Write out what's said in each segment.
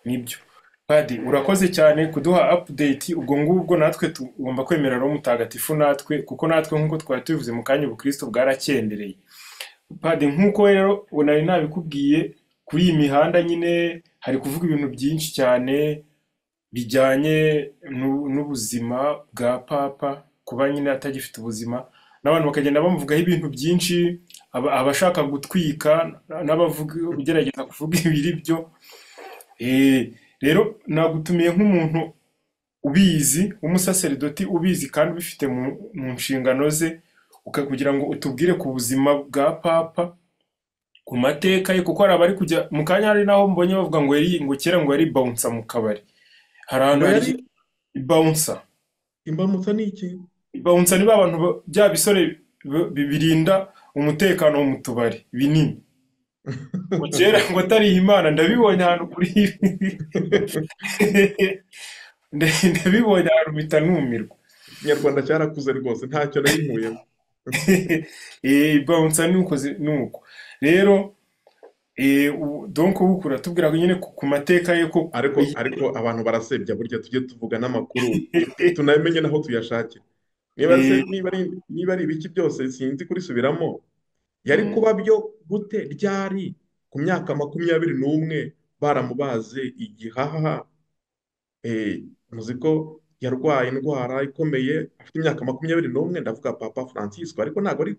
Nibyo. Padi, urakoze cyane kuduha update. Ubwo ngubwo natwe tugomba kwemera Roho Mutagatifu natwe, kuko natwe nk'uko twari tubivuze mu kanya, ubukristo bwarakendereye. Padi, nk'uko rero nari nabikubwiye, kuri iyi mihanda nyine hari kuvuga ibintu byinshi cyane bijyanye n'ubuzima bwa papa, kuba nyine atagifite ubuzima, n'abantu bakagenda bamuvugaho ibintu byinshi, abashaka gutwika n'abavuga ugerageza kuvuga ibiri byo. Eh, Rero nagutumiye nk'umuntu ubizi, w'umusaseridoti ubizi kandi ubifite mu nshingano ze, kugira ngo utubwire ku buzima bwa papa, ku mateka ye, kuko hari abari kujya mu kanya, hari n'aho mbonye bavuga ngo yari, ngo kera ngo yari bouncer mu kabari. Hari ahantu Ngo hari yari bouncer. Imbamutsa ni iki? Bouncer ni ba bantu bya bisore birinda umutekano mu tubari binini. Ngo kera ngo atari Imana, ndabibonye ahantu kuri ndabibonye ahantu mpita numirwa. Ikinyarwanda cyarakuze rwose, ntacyo nari nkuyemo. Bouncer ni uko ni uko rero, donc ubu uratubwira nyine ku mateka ye ko Ariko abantu barasebya burya, tujye tuvuga n'amakuru tunamenye naho tuyashakira. Niba se niba ari ibiki byose, sinzi kurisubiramo, yari kuba byo gute ryari ku myaka 21 baramubaze igihaha? Muzi ko yarwaye indwara ikomeye afite imyaka 21, ndavuga Papa Francisco, ariko ntabwo ari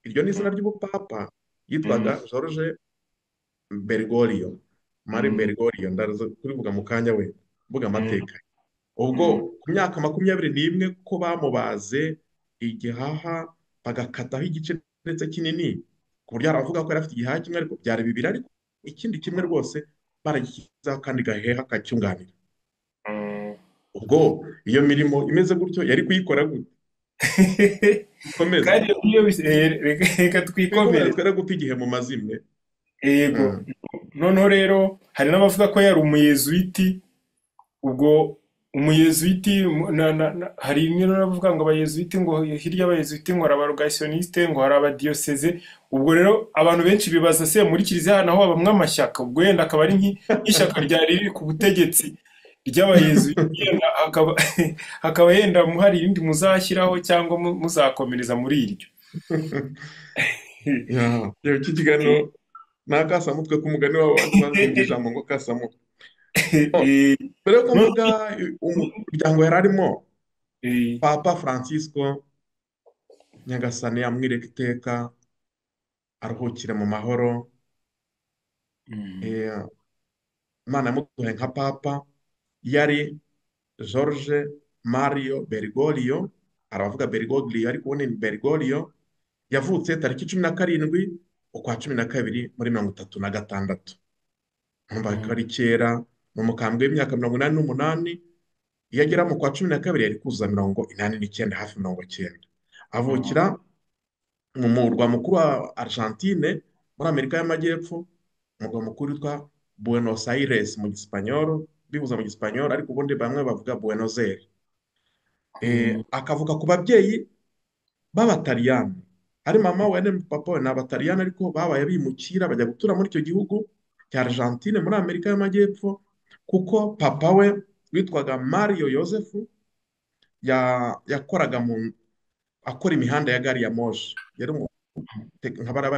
iryo ni izina ry'ubupapa, yitwaga Jorge Bergoglio, Mario Bergoglio, ndaza kubivuga mu kanya we mvuga amateka. Ubwo ku myaka 21 ko bamubaze igihaha bagakataho igice ndetse kinini, ku buryo aravuga ko yari afite igihaha kimwe ariko byari bibiri, ariko ikindi kimwe rwose baragishyizeho kandi gaheha kacyunganira. Ubwo iyo mirimo imeze gutyo yari kuyikora gute? Ikomeze. Kandi iyo reka twikomere. Twere guta igihe mu mazimwe. Yego. Noneho rero hari n'abavuga ko yari umuyezuwiti. Ubwo umuyezuwiti hari n'abavuga ngo abayezuwiti, ngo hirya abayezuwiti ngo hari abarogasiyoniste, ngo hari abadiyoseze. Ubwo rero abantu benshi bibaza se muri kiliziya naho habamwe amashyaka, ubwo yenda akaba ari nk'ishyaka ryari riri ku butegetsi ry'abayezuwiti, yenda hakaba yenda hari irindi muzashyiraho cyangwa muzakomereza muri iryo. Ya, iki kiganiro ni akasamutwe k'umugani wabo bazimbye ijambo ngo kasamutwe. Mbere yuko mvuga umuryango yari arimo, Papa Francisco, Nyagasani amwireke iteka, aruhukire mu mahoro. Imana yamuduhaye nka Papa, yari Jorge Mario Bergoglio, aravuga Bergoglio ariko ubundi ni Bergoglio, yavutse tariki 17 ukwa 12 muri 36. Nkumva ko ari kera, ni umukambwe w'imyaka 88, iyo agera mu kwa 12 yari kuzuza 89, hafi 90. Avukira mu murwa mukuru wa Argentine muri Amerika y'Amajyepfo, umurwa mukuru witwa Buenos Aires mu Gisipanyolo, bivuze mu Gisipanyolo ariko ubundi bamwe bavuga Buenos Aires. Akavuka ku babyeyi b'Abataliyani, ari mama we na papa we ni Abataliyani, ariko babaye bimukira bajya gutura muri icyo gihugu cya Argentine muri Amerika y'Amajyepfo, kuko papa we witwaga Mario Yosefu yakoraga mu akora imihanda ya gari ya moshi, yari nka bariya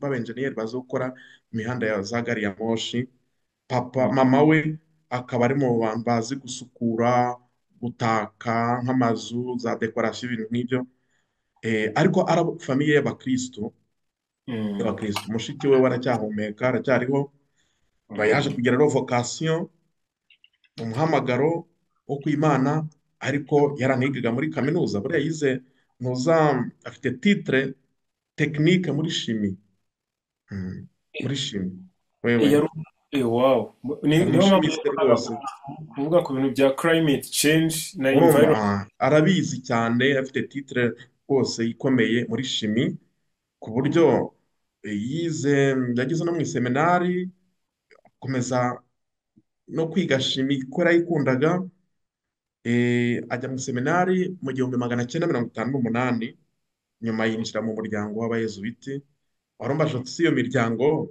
b'abenjeniyeri bazi gukora imihanda ya za gari ya moshi. Papa, mama we akaba ari mu bantu bazi gusukura, gutaka nk'amazu, za dekorasiyo, ibintu nk'ibyo. Ariko ari famiye y'abakristo, y'abakristo. Mushiki we waracyahumeka, aracyariho. Yaje kugira rero vocation, umuhamagaro wo ku Imana, ariko yaranigaga muri kaminuza. Buriya yize ntuza, afite titre technique muri chimie. Muri chimie. Wewe. Wow. Ni Niyo mpamvu umuchimiste rwose. kuvuga ku bintu bya climate change na Urumva, environment. Arabizi cyane, afite titre rwose ikomeye muri chimie, ku buryo yize, yageze no mu iseminari, akomeza no kwiga chimie kuko yarayikundaga. Ajya mu seminari mu 1958, nyuma yinjira mu muryango w'abayezuwiti. Warumva si iyo miryango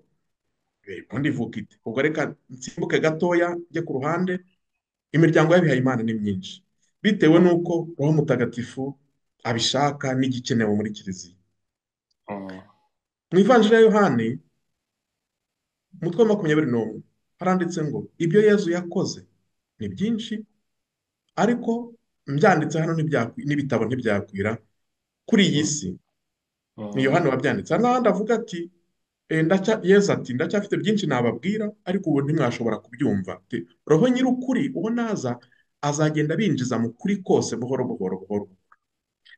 Ubundi ivuka ite? Ubwo reka nsimbuke gatoya njye ku ruhande. Imiryango y'abihayimana ni myinshi bitewe n'uko Roho Mutagatifu abishaka n'igikenewe muri Kiliziya. Mu Ivanjiri ya Yohani umutwe wa 21 haranditse ngo ibyo Yezu yakoze ni byinshi, ariko mbyanditse hano n'ibitabo ntibyakwira kuri iyi si. Ni Yohani wabyanditse. Hari n'ahandi avuga ati Yezu ati ndacyafite byinshi nababwira, ariko ubu ntimwashobora kubyumva. Roho nyir'ukuri uwo naza azagenda binjiza mu kuri kose buhoro buhoro buhoro.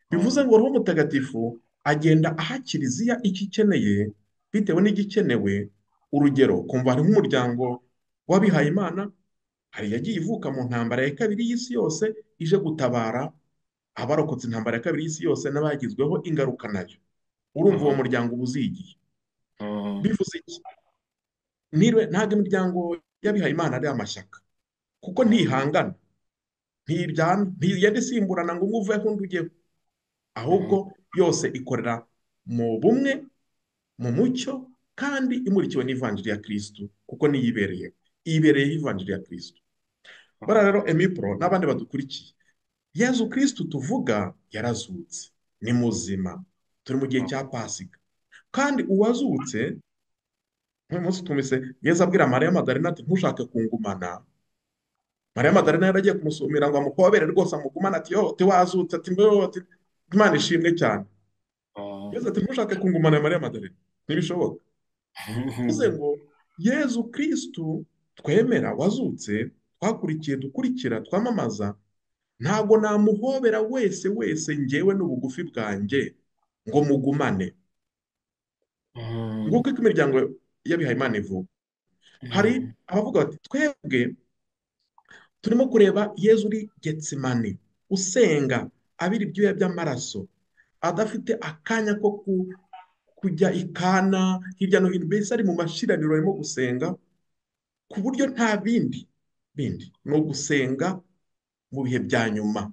Bivuze ngo Roho Mutagatifu agenda aha Kiliziya icyo ikeneye bitewe n'igikenewe. Urugero, kumva hari nk'umuryango w'abihayimana, hari yagiye ivuka mu ntambara ya kabiri y'isi yose ije gutabara abarokotse intambara ya kabiri y'isi yose n'abagizweho ingaruka nayo. Urumva uwo muryango uba uzigiye. Bivuze iki? Ntabwo imiryango y'abihayimana ari amashyaka, kuko ntihangana, ntiryana, ntigenda isimburana ngo umwe uveho undi ujyeho, ahubwo yose ikorera mu bumwe, mu mucyo, kandi imurikiwe n'ivanjiri ya Kristu, kuko niyo ibereyeho, ibereyeho ivanjiri ya Kristu. Buriya rero Emipro n'abandi badukurikiye, Yezu Kristu tuvuga yarazutse, ni muzima, turi mu gihe cya Pasika. Kandi uwazutse, nk'uyu munsi twumvise Yezu abwira Mariya Madarena ati ntushake kungumana. Mariya Madarena yaragiye kumusumira ngo amuhobere rwose amugumane, ati yo wazutse, ati mbeho, ati Imana ishimwe cyane. Yezu ati ntushake kungumana Mariya Madarena, ntibishoboka. Bivuze ngo Yezu Kristu twemera wazutse, twakurikiye, dukurikira, twamamaza, ntabwo namuhobera wese wese ngewe n'ubugufi bwanjye ngo mugumane. Nguko uko imiryango y'abihayimana ivuka. Hari abavuga bati twebwe turimo kureba Yezu uri Getsemani usenga abira ibyuya by'amaraso, adafite akanya ko kujya ikana hirya no hino, mbese ari mu mashiraniro arimo gusenga, ku buryo nta bindi bindi ni ugusenga mu bihe bya nyuma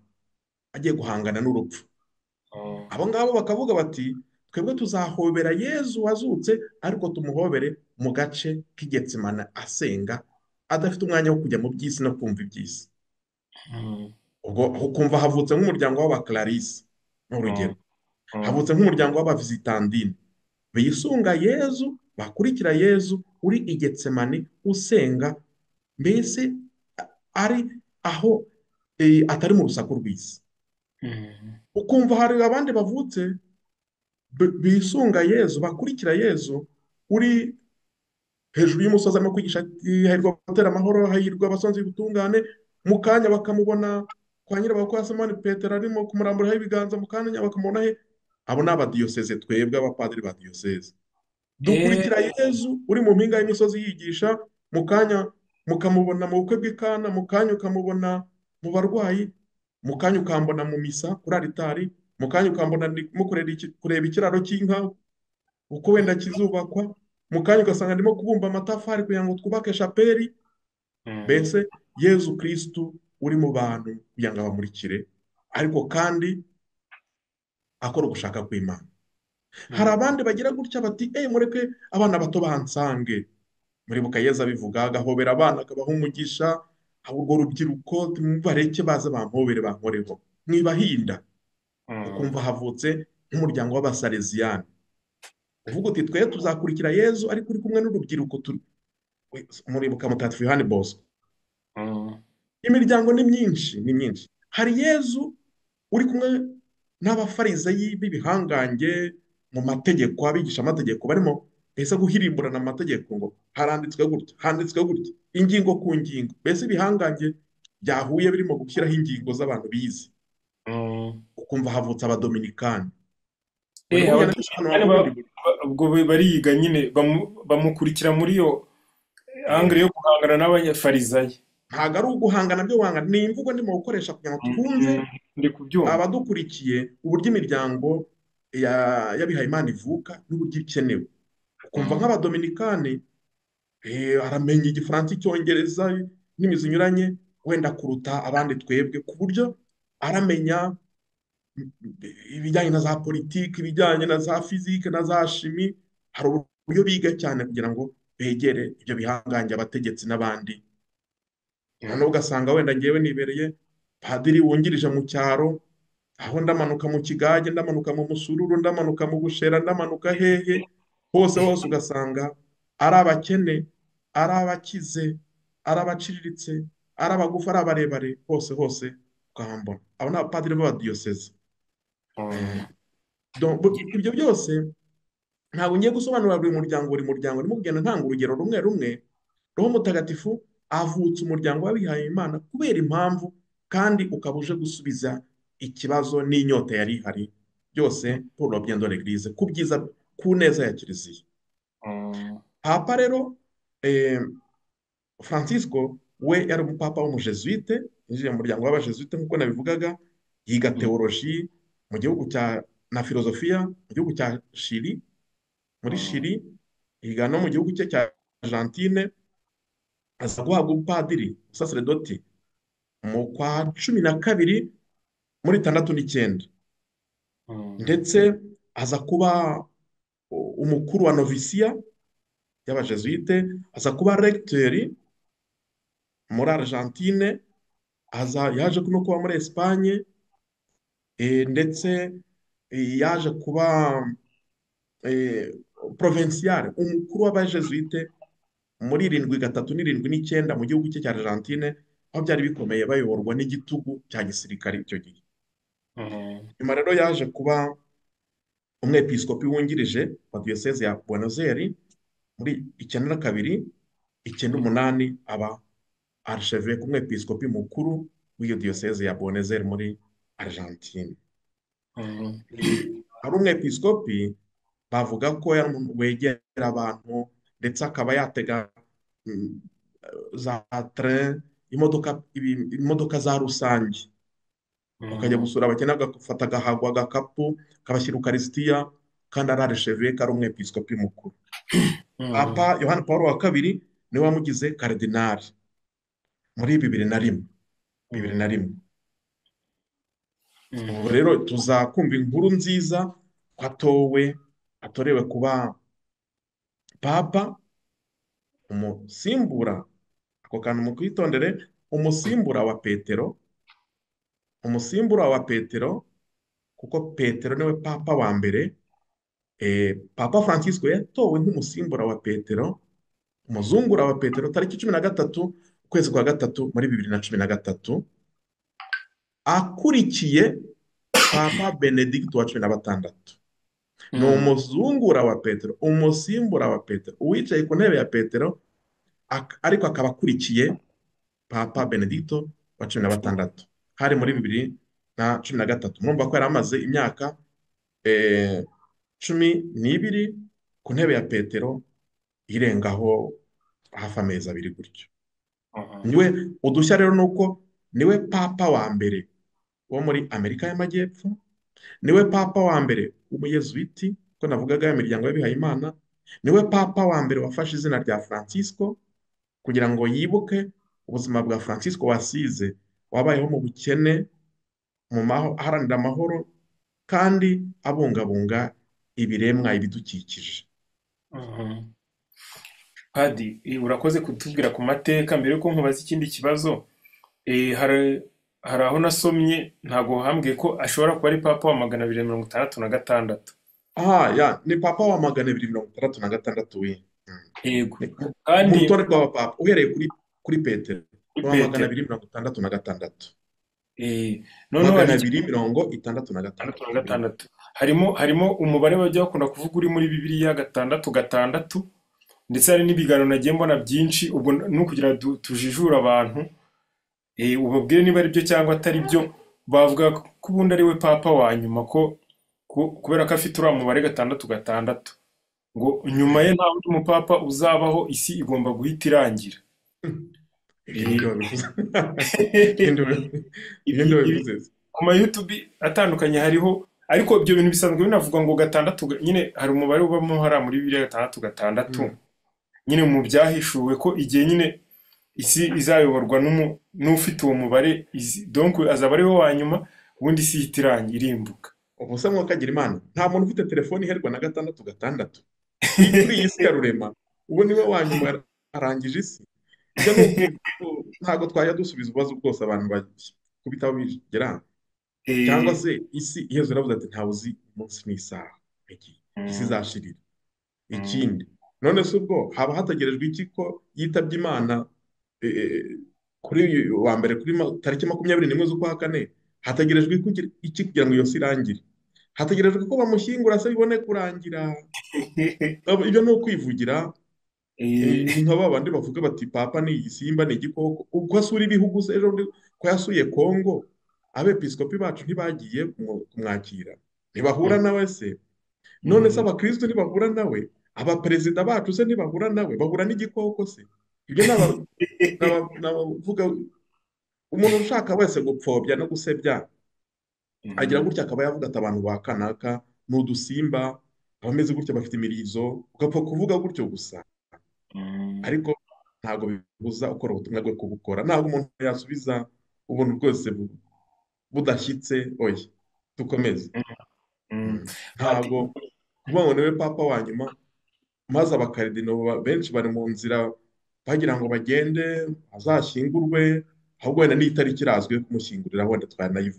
agiye guhangana n'urupfu. Abo ngabo bakavuga bati twebwe tuzahobera Yezu wazutse, ariko tumuhobere mu gace k'Igetsemane asenga, adafite umwanya wo kujya mu by'isi no kumva iby'isi. Ubwo ukumva havutse nk'umuryango w'Abaclarisse ni urugero, havutse nk'umuryango w'Abavizitandine bisunga Yezu, bakurikira Yezu uri i Getsemane usenga, mbese ari aho atari mu rusaku rw'isi. Ukumva hari abandi bavutse bisunga Yezu, bakurikira Yezu uri hejuru y'umusozi arimo kwigisha ati hahirwa abatera amahoro, hahirwa abasonzi ubutungane. Mu kanya bakamubona kwa nyirabakwe Simoni Petero arimo kumuramburaho ibiganza, mu kanya bakamubona he. Abo ni abadiyoseze, twebwe abapadiri ba diyoseze dukurikira Yezu uri mu mpinga y'imisozi yigisha, mu kanya mukamubona mu bukwe bw'Ikana, mu kanya ukamubona mu barwayi, mu kanya ukambona mu misa kuri aritari, mu kanya ukambona kureba ikiraro cy'inka uko wenda kizubakwa, mu kanya ugasanga ndimo kubumba amatafari kugira ngo twubake shapeli. Mbese Yezu Kristu uri mu bantu kugira ngo abamurikire, ariko kandi akora ugushaka kw'Imana. Hari abandi bagira gutya bati mureke abana bato bansange. Muribuka Yezu abivuga, agahobera abana akabaha umugisha, urwo rubyiruko bareke baze bampobere bankoreho, mwibahinda. Ukumva havutse nk'umuryango w'Abasaleziyani uvuga uti twe tuzakurikira Yezu ariko uri kumwe n'urubyiruko. Muribuka Mutagatifu Yohani Bosco. Imiryango ni myinshi, ni myinshi. Hari Yezu uri kumwe n'abafarizeyi b'ibihangange mu mategeko, abigisha amategeko barimo mbese guhirimburana amategeko ngo haranditswe gutya, handitswe gutya, ingingo ku ngingo, mbese ibihangange byahuye birimo gushyiraho ingingo z'abantu bize. Ukumva havutse Abadominikani. Ubwo bariga nyine bamukurikira muri iyo angire yo guhangana n'abanyafarizayi. Ntabwo ari uguhangana byo guhangana, ni imvugo ndimo gukoresha kugira ngo twumve abadukurikiye uburyo imiryango y'abihayimana ivuka n'uburyo ikenewe. Ukumva nk'Abadominikani aramenya Igifaransa, Icyongereza n'indimi zinyuranye wenda kuruta abandi twebwe, ku buryo aramenya ibijyanye na za politiki, ibijyanye na za fizike na za shimi. Hari uburyo biga cyane kugira ngo begere ibyo bihangange, abategetsi n'abandi. Noneho ugasanga wenda ngewe nibereye padiri wungirije mu cyaro, aho ndamanuka mu Kigage, ndamanuka mu Musururu, ndamanuka mu Bushera, ndamanuka hehe, hose hose ugasanga ari abakene, ari abakize, ari abaciriritse, ari abagufi, ari abarebare, hose hose ukahambona. Abo ni abapadiri b'abadiyoseze. Ibyo byose ntabwo ngiye gusobanurira buri muryango, buri muryango ndimo kugenda ntanga urugero rumwe rumwe. Roho Mutagatifu avutse umuryango w'abihaye Imana kubera impamvu, kandi ukaba uje gusubiza ikibazo n'inyota yari ihari, byose pour le bien de l'Église, ku byiza, ku neza ya Kiliziya. Papa rero Francisco we yari umupapa w'umujesuite, yinjiye mu muryango w'abajesuite nk'uko nabivugaga, yiga teoloji mu gihugu cya na filozofiya mu gihugu cya Chili, muri Chili, yiga no mu gihugu cye cya Argentine, aza guhabwa ubupadiri, ubusaseredoti mu kwa 12 muri 69, ndetse aza kuba umukuru wa novisiya y'abajesuite, aza kuba recteur muri Argentine, aza yaje no kuba muri Espagne, ndetse yaje kuba provincial, umukuru w'abajesuite muri 73 n'79 mu gihugu cye cya Argentine, aho byari bikomeye bayoborwa n'igitugu cya gisirikare icyo gihe. Nyuma rero yaje kuba umwepiskopi wungirije wa diyoseze ya Buenos Aires muri 92, 98 aba archevêque, umwepiskopi mukuru w'iyo diyoseze ya Buenos Aires muri Argentine. Ari umwepiskopi bavuga ko yari umuntu wegera abantu, ndetse akaba yatega za train, imodoka za rusange, ukajya gusura abakene, agafata agahagwa, agakapu, akabashyira ukarisitiya, kandi ari archevêque, ari umwepiskopi mukuru. Papa Yohani Paul wa kabiri niwe wamugize karidinali muri 2001, 2001. Ubu rero tuzakumva inkuru nziza ko atorewe kuba papa, umusimbura, ako kantu mukwitondere, umusimbura wa Petero, umusimbura wa Petero, kuko Petero niwe papa wa mbere. Papa Francisco yatowe nk'umusimbura wa Petero, umuzungura wa Petero, tariki 13 ukwezi kwa 3 muri 2013, akurikiye Papa Benedicto wa 16. Ni umuzungura wa Petero, umusimbura wa Petero, uwicaye ku ntebe ya Petero, ariko akaba akurikiye Papa Benedicto wa 16. Hari muri 2013. Murumva ko yari amaze imyaka 12 ku ntebe ya Petero, irengaho hafi amezi abiri gutyo. Niwe udushya rero nuko niwe papa wa mbere wo muri Amerika y'Amajyepfo, niwe papa wa mbere w'umuyezuwiti, ko navugaga ya miryango y'abihayimana, niwe papa wa mbere wafashe izina rya Francisco kugira ngo yibuke ubuzima bwa Francisco wasize, wabayeho mu bukene, mu aharanira amahoro kandi abungabunga ibiremwa, ibidukikije. Padi, urakoze kutubwira ku mateka. Mbere yuko nkubaza ikindi kibazo, hari aho nasomye ntago hambwiye ko ashobora kuba ari papa wa 266. Ya, ni papa wa 266 we. Yego. Kandi mu rutonde rw'abapapa uhereye kuri Petero, wa 266. Noneho 266. Harimo umubare bajya bakunda kuvuga uri muri Bibiliya 6 6, ndetse hari n'ibiganiro nagiye mbona byinshi, ubwo ni ukugira tujijure abantu, ubabwire niba ari byo cyangwa atari byo. Bavuga ko ubundi ari we papa wa nyuma, ko kubera ko afite uriya mubare 6 6, ngo nyuma ye nta wundi mupapa uzabaho, isi igomba guhita irangira. Ku ma YouTube atandukanye hariho, ariko ibyo bintu bisanzwe binavuga ngo 6 nyine hari umubare ubamo hariya muri Bibiliya 6 6, nyine mu byahishuwe ko igihe nyine isi izayoborwa n'ufite uwo mubare, donc azaba ari we wa nyuma, ubundi isi ihita irangira irimbuka. Ubu se mwakagira Imana, nta muntu ufite telefone iherwa na 6 6 kuri iyi si ya rurema. Ubu niwe wa nyuma, arangije isi. Ibyo ni ntabwo twajya dusubiza ibibazo bwose abantu bakubitaho bigera. Cyangwa se isi, Yezu yaravuze ati ntawe uzi umunsi n'isaha isi izashirira. Ikindi none se ubwo haba hategerejwe iki ko yitabye Imana kuri uyu wa mbere, kuri tariki 21 z'ukwa kane, hategerejwe iki kugira ngo iyo si irangire? Hategerejwe ko bamushyingura se bibone kurangira? Ibyo ni ukwivugira. Ni nka ba bandi bavuga bati papa ni igisimba, ni igikoko. Ubwo asura ibihugu se, ejo ko yasuye Kongo, abepiskopi bacu ntibagiye kumwakira, ntibahura nawe se? None se abakristo ntibahura nawe? Abaperezida bacu se ntibahura nawe? Bahura n'igikoko se? Ibyo ni abavuga. Umuntu ushaka wese gupfobya no gusebya agira gutya akaba yavuga ati abantu ba kanaka ni udusimba, abameze gutya bafite imirizo, ugapfa kuvuga gutyo gusa. Ariko ntabwo bibuza ukora ubutumwa bwe kubukora. Ntabwo umuntu yasubiza ubuntu bwose budashyitse, oya dukomeze. Ntabwo kuvuga ngo niwe papa wa nyuma, maze abakaridino benshi bari mu nzira bagira ngo bagende azashyingurwe, ahubwo wenda n'itariki irazwi yo kumushyingurira, wenda twanayivuga.